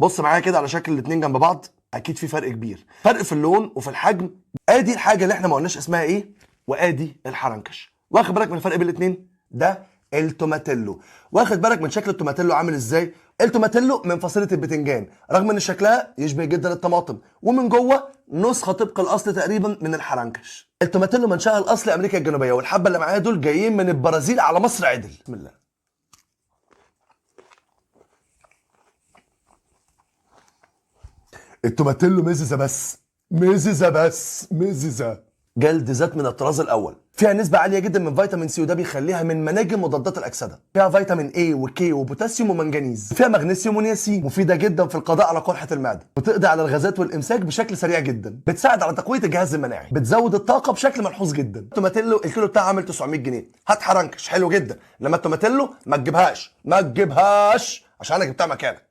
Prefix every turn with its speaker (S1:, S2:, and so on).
S1: بص معايا كده على شكل الاتنين جنب بعض، اكيد في فرق كبير، فرق في اللون وفي الحجم. ادي الحاجة اللي احنا ما قلناش اسمها ايه، وادي الحرنكش. واخد بالك من الفرق بين الاتنين؟ ده التوماتيلو. واخد بالك من شكل التوماتيلو عامل ازاي؟ التوماتيلو من فصيلة البتنجان، رغم ان شكلها يشبه جدا الطماطم، ومن جوه نسخه طبق الاصل تقريبا من الحرنكش. التوماتيلو منشأها الاصلي امريكا الجنوبية، والحبه اللي معايا دول جايين من البرازيل على مصر عدل. بسم الله. التوماتيلو مززه بس، مززه بس، مززه. جلد ذات من الطراز الاول، فيها نسبه عالية جدا من فيتامين سي، وده بيخليها من مناجم مضادات الاكسدة. فيها فيتامين A وكي وبوتاسيوم ومنجنيز، فيها مغنيسيوم ونياسين، مفيدة جدا في القضاء على قرحة المعدة، بتقضي على الغازات والامساك بشكل سريع جدا، بتساعد على تقوية الجهاز المناعي، بتزود الطاقة بشكل ملحوظ جدا. التوماتيلو الكيلو بتاعها عامل 900 جنيه. هات حرنكش حلو جدا، لما التوماتيلو ما تجيبهاش، ما تجيبهاش عشان انا جبتها مكانك.